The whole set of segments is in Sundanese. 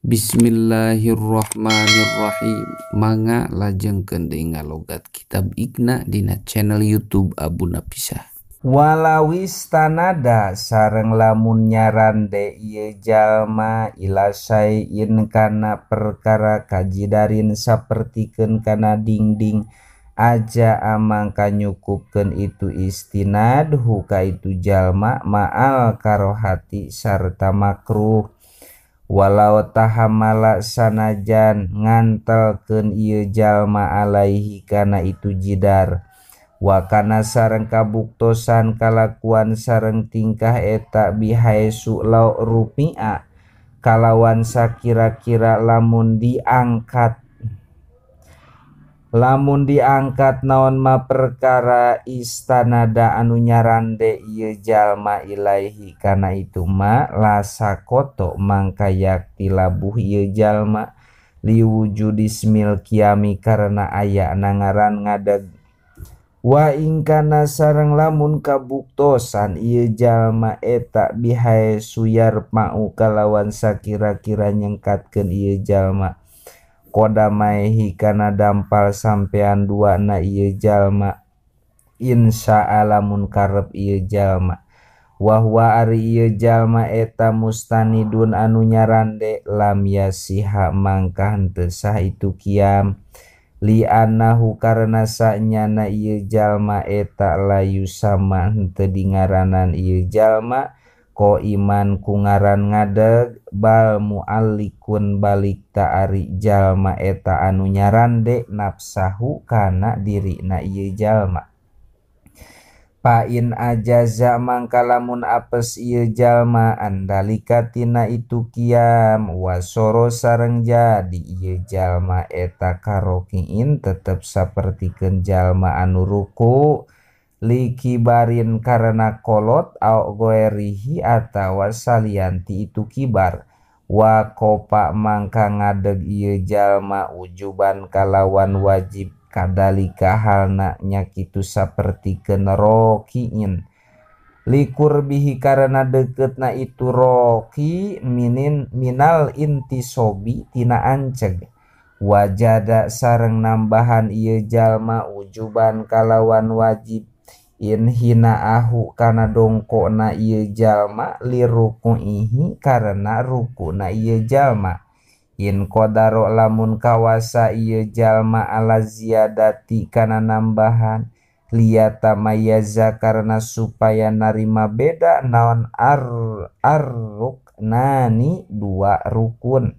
Bismillahirrahmanirrahim. Mangga lajengkeun deui ngalogat kitab Iqna dina channel YouTube Abu Napisah. Walawis tanada sareng lamun nyarande ieu jalma ila syai'in kana perkara kajidarin sapertikeun kana dingding aja amangka nyukupkeun itu istinad huka itu jalma ma'al karohati sarta makruh. Walau tahamala sanajan ngantelkeun ieu jalma alaihi kana itu jidar wa kana sareng kabuktosan kalakuan sareng tingkah eta bihaesu law rupi'a kalawan sakira-kira lamun diangkat naon ma perkara istanada anu nyarande ieu jalma ilaihi kana itu ma lasakoto mangka yakti labuh ieu jalma liwujudismil kiami karena aya ngaran ngadeg. Wa ingkana sareng lamun kabuktosan ieu jalma eta bihae suyar mau kalawan sakira-kira nyengkatkeun ieu jalma kodamaihi kana dampal sampean dua na ieu jalma insya lamun karep ieu jalma wahwa ari ieu jalma eta mustanidun anu nyarande lam yasiha mangka henteu sah itu kiam li annahu karena sanyana ieu jalma eta layu sama henteu dingaranan ieu jalma ko iman ku ngaran ngadeg bal muallikun balik ta ari jalma eta anu nyarande nafsahu kana dirina ieu jalma. Pa in ajaza mangka lamun apes ieu jalma andalika tina itu kiam wasoro sareng jadi ieu jalma eta karokiin tetep sapertikeun jalma anu ruku likibarin karena kolot au goerihi atawa salianti itu kibar wa kopa mangka ngadeg ieu jalma ujuban kalawan wajib kadalika halna nya kitu sapertikeun rokiin likurbihi karena deketna itu roki minin minal intisobi tina anceg wajada sareng nambahan ieu jalma ujuban kalawan wajib in hina ahu kana dongkona ieu jalma lirukuihi karena rukuna ieu jalma in qadaro lamun kawasa ieu jalma ala ziyadati kana nambahan liyatamayaza karena supaya narima beda naon arruknani dua rukun.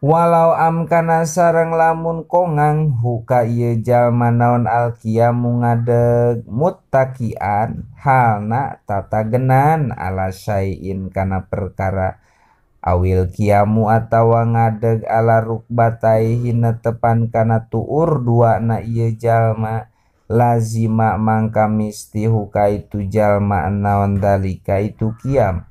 Walau amkana sareng lamun kongang huka ieu jalma naon alqiyamu ngadeg muttaqian halna tatagenan ala syai'in kana perkara awil kiamu atawa ngadeg ala rukbataihi netepan kana tuur dua na ieu jalma lazima mangka misti huka itu jalma naon dalika itu kiam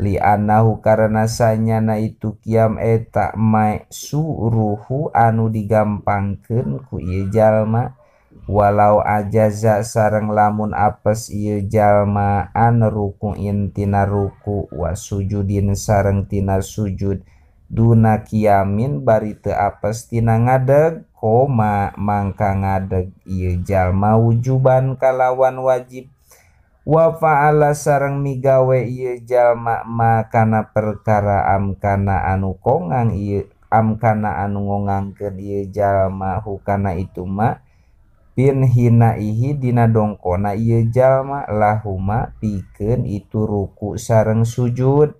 li annahu karena sanyana itu kiam eta maisuruhu anu digampangkeun ku ieu jalma. Walau ajaza sareng lamun apes ieu jalma an rukuin tina ruku wa sujudin sareng tina sujud duna kiamin bari teu apes tina ngadeg koma mangka ngadeg ieu jalma wujuban kalawan wajib wa fa'ala sareng migawe ieu jalma makana perkara amkana anu kongang ieu amkana anu ngongangkeun ieu jalma hukana itu ma pin hinaihi dina dongkona ieu jalma lahuma pikeun itu ruku sareng sujud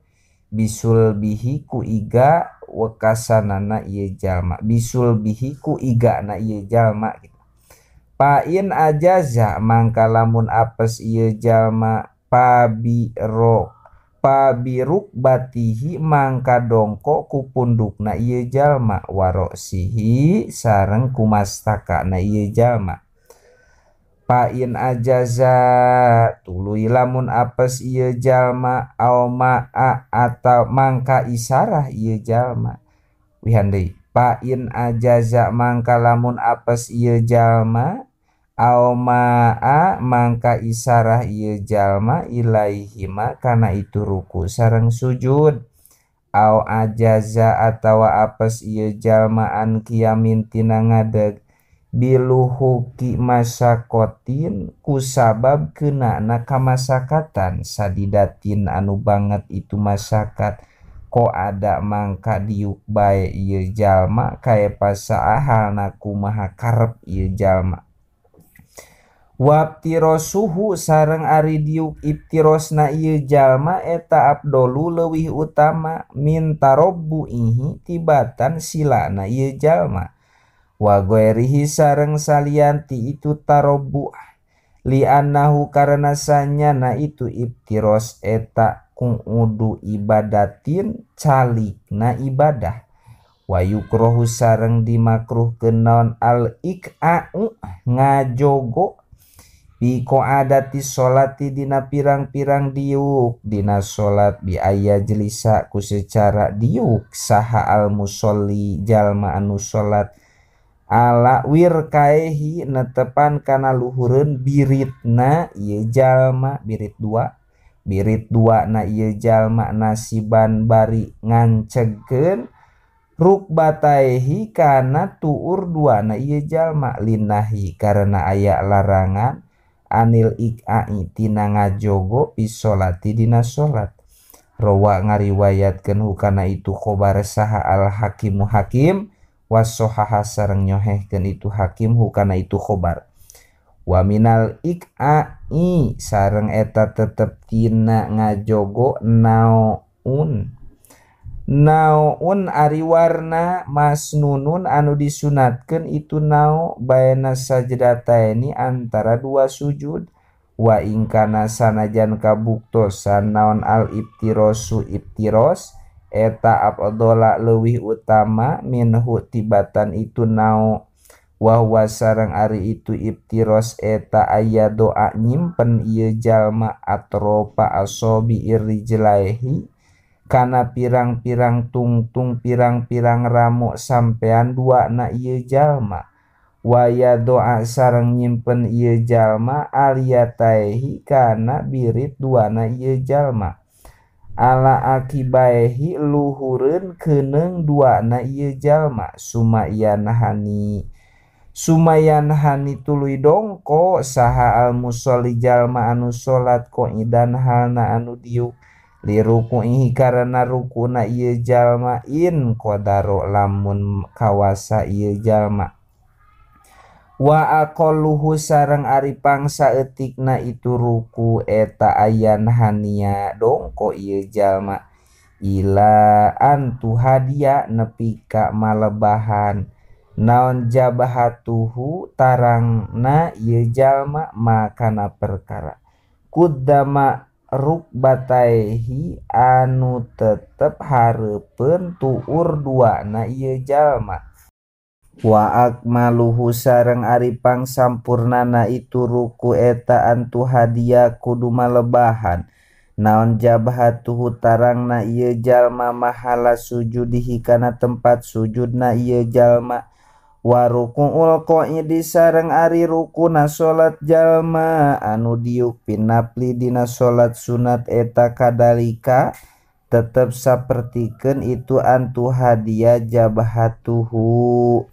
bisul bihi ku iga wekasanana ieu jalma bisul bihi ku igana ieu jalma gitu. Pa in ajaza mangka lamun apes ieu jalma pabiruk batihi mangka dongko ku pundukna ieu jalma warosihi sareng kumastakana ieu jalma. Pa in ajaza tuluy lamun apes ieu jalma au ma'a atau mangka isarah ieu jalma wihan deui. Pa in ajaza mangka lamun apes ieu jalma au ma'a mangka isarah ieu jalma ilaihima kana itu ruku sareng sujud. Au ajaza atawa apes ieu jalma an kiamin tina ngadeg biluhuki masakotin kusabab keunana kamasakatan sadidatin anu banget itu masakat ko ada mangka diuk bae ieu jalma kaepa saahalna kumaha karep ieu jalma. Wabtirosuhu sareng ari diuk ibtirosna ieu jalma eta abdolu leuwih utama min tarobbuihi tibatan silana ieu jalma. Wa ghairihi sareng salianti itu tarobbu li annahu karena sanyana itu ibtiros eta kuudu ibadatin calikna ibadah. Wa yukrohu sareng dimakruhkeun naon al ik'a'u ngajogo bi qa'adati sholati dina pirang-pirang diuk dina salat bi aya jelisa ku secara diuk saha al musolli jalma anu salat ala wirkaehi netepan kana luhureun biritna ieu jalma birit dua na ieu jalma nasiban bari ngancegkeun rukbataihi kana tuur dua na ieu jalma linahi karena aya larangan anil ik'ai tina ngajogo pisolati dina salat. Rawa ngariwayatkeun hukana itu khobar saha al hakimu hakim wasohaha sareng nyohehkeun itu hakim hukana itu khobar. Wa minal ik'ai sareng eta tetep tina ngajogo naun naun ari warna masnunun anu disunatkeun itu nao baena sajdataini antara dua sujud. Wa ingkana sanajan kabuktosan naon al ibtirosu ibtiros eta afdhala leuwih utama minhu tibatan itu nao. Wa huwa sareng ari itu ibtiros eta aya doa nyimpen ieu jalma atropa asobi irrijlaihi kana pirang-pirang tungtung pirang-pirang ramo sampean dua na ieu jalma. Waya doa sareng nyimpen ieu jalma aliyataihi kana birit dua na ieu jalma. Ala akibaehi luhureun keuneung dua na ieu jalma sumayanhani tuluy dongko saha al musolli jalma anu salat qaidan halna anu diuk liruku'ihi karena rukuna ieu jalma in qadaro lamun kawasa ieu jalma. Wa aqalluhu sareng ari pangsaeutikna itu ruku eta ayan hania dongko ieu jalma ila antu hadia nepi ka malebahan naon jabahatuhu tarangna ieu jalma makana perkara kuddama rukbataihi anu tetep hareupeun tuur dua na ieu jalma. Wa akmaluhu sareng ari pangsampurnana itu ruku eta antu hadia kudu malebahan naon jabhatuhu tarangna ieu jalma mahala sujudihi kana tempat sujudna ieu jalma. Wa ruku'ul qa'idi sareng ari rukuna salat jalma anu diuk pinapli dina salat sunat eta kadalika tetep sapertikeun itu antu hadia jabhatuhu.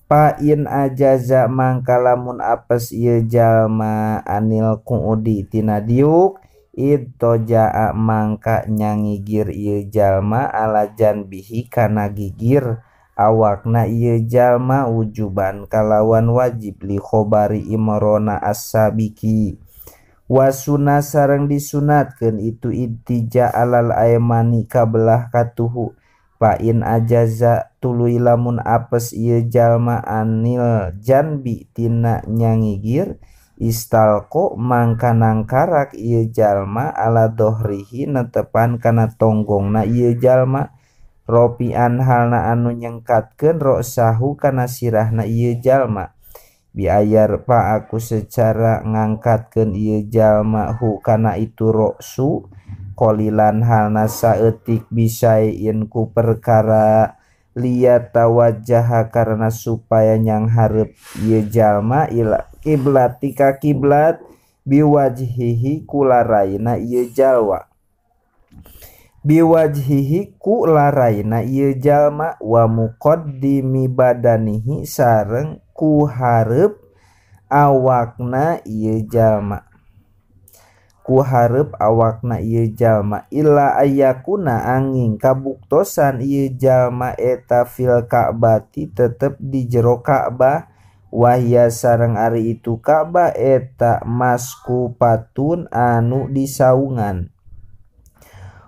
Pa in ajaza mangka lamun apes ieu jalma anil qu'udi tina diuk idtoja'a mangka nyangigir ieu jalma ala janbihi kana gigir awakna ieu jalma wujuban kalawan wajib li khobari imrona as-sabiki. Wasuna sareng disunatkeun itu ittija alal aymani kabelah katuhu. Fa in ajaza tuluy lamun apes ieu jalma anil janbi tina nyangigir istalqo mangka nangkarak ieu jalma ala dohrihi netepan kana tonggongna ieu jalma ropian halna anu nyengkatkeun roksahu kana sirahna ieu jalma biayar pa aku secara ngangkatkeun ieu jalma hu kana itu roksu qolilan halna saeutik bisain ku perkara liyatawajjaha karena supaya nyanghareup ieu jalma ila kiblat ka kiblat biwajhihi kularaina ieu jalma. Biwajhihi ku laraina ieu jalma wa muqaddimi badanihi sareng ku hareup awakna ieu jalma. Ku hareup awakna ieu jalma illa ayakuna angin kabuktosan ieu jalma eta fil Ka'bati tetep di jero Ka'bah wahya sareng ari itu Ka'bah eta maskupatun anu disaungan.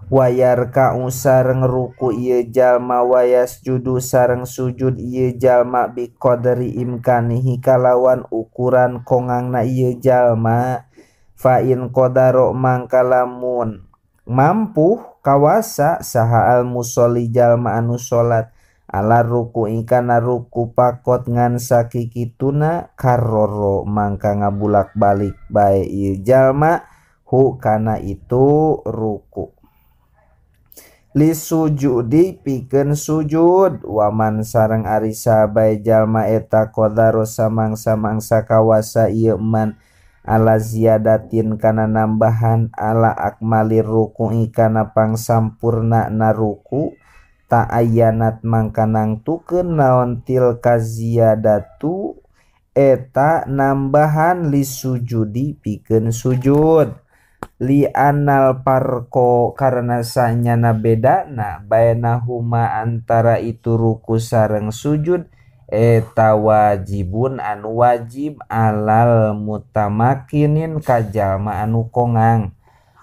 Wayar ka'u sareng ruku ieu jalma wayas judu sareng sujud ieu jalma biqadri imkanihi kalawan ukuran kongangna ieu jalma. Fa in qadaro mangka lamun mampu kawasa saha al musolli jalma anu salat ala ruku kana ruku pakot ngan sakikituna karoro mangka ngabulak-balik bae ieu jalma hu kana itu ruku. Lisujudi pikeun sujud waman sareng ari sabae jalma eta qadaro samangsa-mangsa kawasa ieu man ala ziyadatin kana nambahan ala akmalir ruku'i kana pangsampurna na ruku ta'ayyanat mangka nangtukeun naon tilka ziyadatu eta nambahan lisujudi pikeun sujud. Li anal parko karena sanyana bedana bainahuma antara itu ruku sareng sujud eta wajibun anu wajib alal mutamakinin ka jalma anu kongang.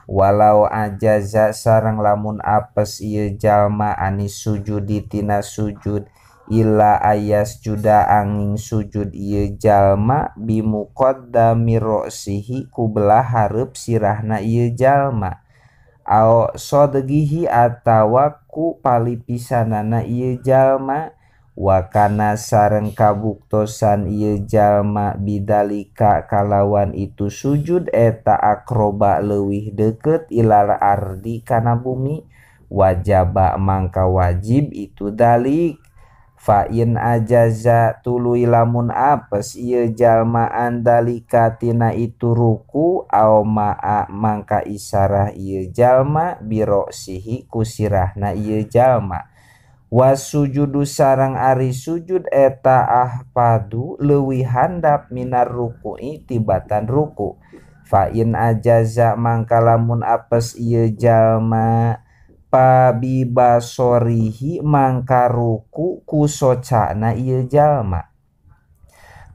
Walau ajaza sareng lamun apes ieu jalma anis sujudi tina sujud illa ayas juda angin sujud ieu jalma bimuqaddami ra'sihi ku belah hareup sirahna ieu jalma au sadgihi atawa ku palipisanana ieu jalma wa kana sareng kabuktosan ieu jalma bidalika kalawan itu sujud eta akroba leuwih deukeut ilal ardi kana bumi wajaba mangka wajib itu dalik. Fa in ajaza tuluy lamun apes ieu jalma andalika tina itu ruku au ma'a mangka isarah ieu jalma birosihi ku sirahna ieu jalma wasujudu sareng ari sujud eta ahpadu leuwih handap minar ruku'i tibatan ruku. Fa in ajaza mangka lamun apes ieu jalma pabibasorihi mangka ruku ku socana ieu jalma.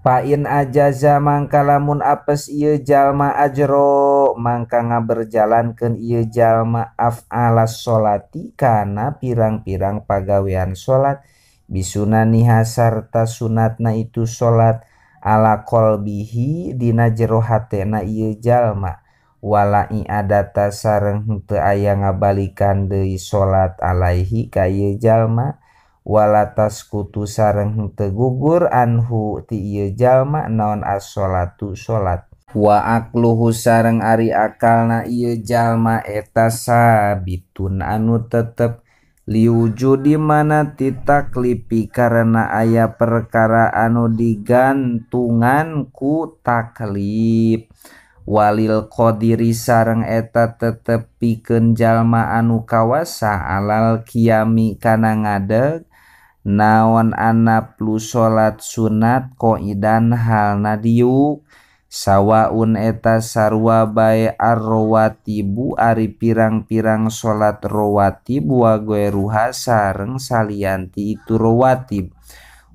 Fa in ajaza mangka lamun apes ieu jalma ajro mangka ngaberjalankeun ieu jalma af'alas sholati kana pirang-pirang pagawean salat bisunaniha sarta sunatna itu salat ala qalbihi dina jero hatena ieu jalma wala i'adata sareng henteu aya ngabalikan deui salat alaihi ka ieu jalma wala taskutu sareng henteu gugur anhu ti ieu jalma naon as-sholatu salat wa aqluhu sareng ari akalna ieu jalma eta sabitun anu tetep liwujudi mana titaklipi karena aya perkara anu digantungan ku taklif. Walil qadiri sareng eta tetep pikeun jalma anu kawasa alal qiyami kana ngadeg naon anaplu salat sunat qaidan halna diuk sawaun eta sarua bae arrawatibu ari pirang-pirang salat rawatib wa ghairuha sareng salianti itu rawatib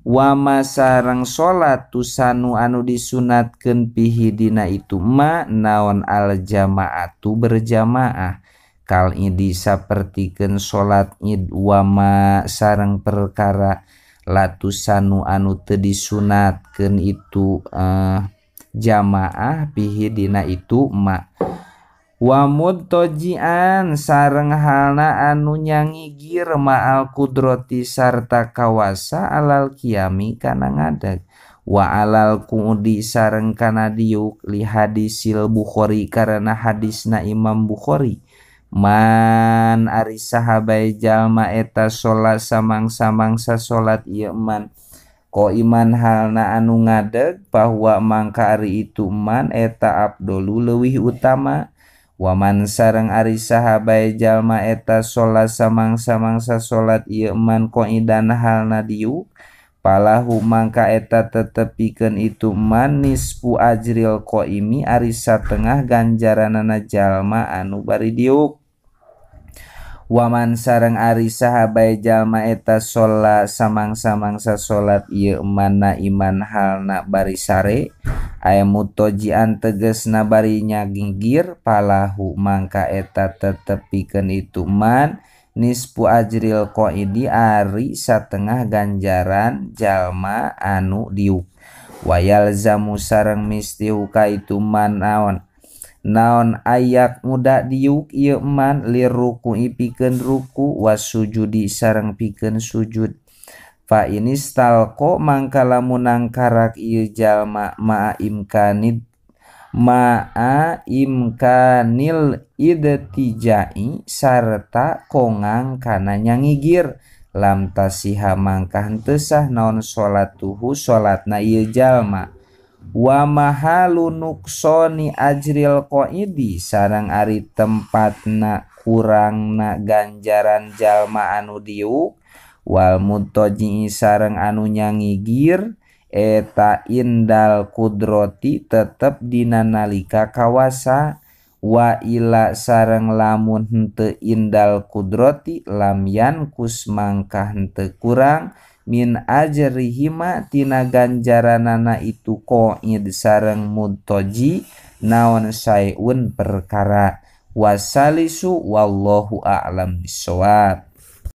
wama sareng salat tusanu anu disunatkeun pihi dina itu ma naon al jamaatu berjamaah kal idi sapertikeun salat id wama sareng perkara latusanu anu teu disunatkeun itu jamaah pihi dina itu ma wa mudtojian sareng halna anu nyangigir ma'al kudrati sarta kawasa alal qiyami kana ngadeg wa alal qu'udi sareng kana diuk li hadisil Bukhari karena hadisna Imam Bukhari man ari sahabae jalma eta salat samangsa-mangsa salat ieu man ko iman halna anu ngadeg bahwa mangka ari itu man eta abdolu leuwih utama Waman sareng ari saha bae jalma eta salat samangsa-mangsa salat ieu man qaidan halna diuk palahu mangka eta tetep pikeun itu man nisfu ajril qaimi ari satengah ganjaranana jalma anu bari diuk. Waman sareng ari saha bae jalma eta salat samangsa-mangsa salat ieu man naiman halna bari sare aya mutojian tegesna bari nyaginggir palahu mangka eta tetep pikeun itu man nisfu ajril qaidi ari satengah ganjaran jalma anu diuk. Wayal zamu sareng misti ka itu man naon naon ayak muda diuk ieu man liruku'i pikeun ruku wasujudi sareng pikeun sujud. Fa inistalqo mangka lamun nangkarak ieu jalma ma'a imkanil idtijai sarta kongang kana nyangigir lam tasiha mangka henteu sah naon salatuhu salatna ieu jalma. Wa mahalu nuqsani ajril qaidi sareng ari tempatna kurangna ganjaran jalma anu diuk wal mutaji sareng anu nyangigir eta indal kudroti tetep dina nalika kawasa wa ila sareng lamun henteu indal kudroti lam yankus mangka henteu kurang min ajrihima tina ganjaranana itu qaid sareng mutaji naon saeun perkara. Wasalisu wallahu a'lam bissawab.